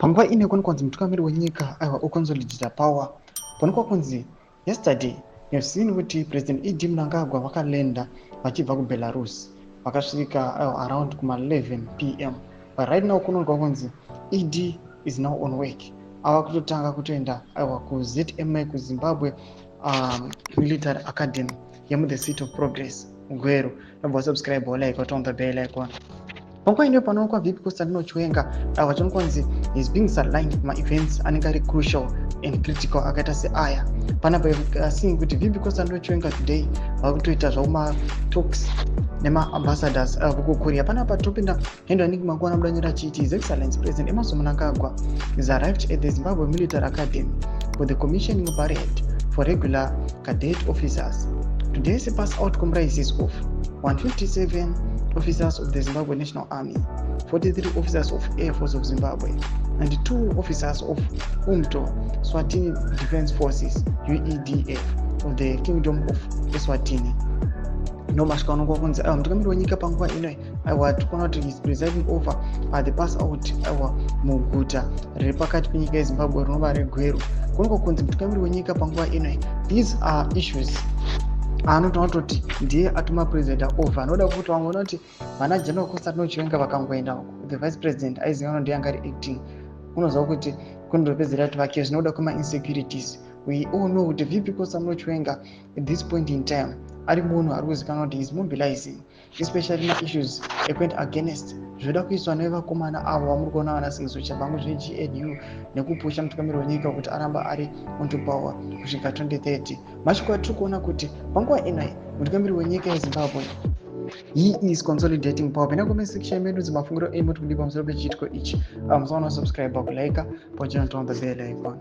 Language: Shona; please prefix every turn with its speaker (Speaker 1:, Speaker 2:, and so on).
Speaker 1: Panguva ino kuonekwa kunzi mutungamiri wenyika aiwa oconsolidata power. Paonekwa kunzi yesterday you have seen kuti President ED Mnangagwa vakalenda vachibva kuBelarus, vakasvika aiwa around kuma 11 p.m., but right now kunoonekwa kunzi ED is now on work, ava kutotanga kutoenda aiwa kuZMA, kuZimbabwe Military Academy yemu the City of Progress, Gweru. Nobva wasubscribe, walike, waturn the bell icon. Panguva ino panoonekwa VP Constantino Chiwenga aiwa chionekwa kunzi is being sidelined kumaevents anenge ari crucial and critical akaita seaya. Panapa seeing kuti VP Constantino Chiwenga today vakutoita zvaumatalks nemaambassadors vokuKorea. Panapa topinda hendo anenge mangwana mudanyira achiti His Excellence President Emmerson Mnangagwa is arrived at the Zimbabwe Military Academy for the commissioning parade for regular cadet officers. Today's pass out comprises of 157 officers of the Zimbabwe National Army, 43 officers of Air Force of Zimbabwe and two officers of Umkhonto Eswatini Defence Forces, UEDF, of the Kingdom of Eswatini. No masvika anongwa kunzi aiwa mutungamiri wenyika panguva ino aiwa tikuona kuti is presiding over the pass out aiwa muguta riri pakati penyika yeZimbabwe rinova reGweru. Kuonekwa kunzi mutungamiri wenyika panguva ino, these are issues anotoona kutoti ndiye atuma president over. Anoda kuti vangoona kuti vana General Constantino Chiwenga vakangoenda uko, the vice president aizikanwa ndiye anga ari acting, unoziva kuti kunondopedzera kuti vake zvinoda kwemainsecurities. We all know kuti VP Constantino Chiwenga at this point in time ari munhu ari kuzikanwa kuti is mobilizing, especially maissues ekuenda against zvoda kuiswa nevakomana avo vamuri kuona vana Singiso Tshabangu zveGNU nekupusha mutungamiri wenyika kuti aramba ari onto power kusvika 2030. Mashoko atiri kuona kuti panguva inoi mutungamiri wenyika yeZimbabwe, he is consolidating power. Pina comment section medu dzimafungiro enyu kuti kudii pamusoro pechiitiko ichi. Musaona subscribe, kulike, pachinoturn the bell icon.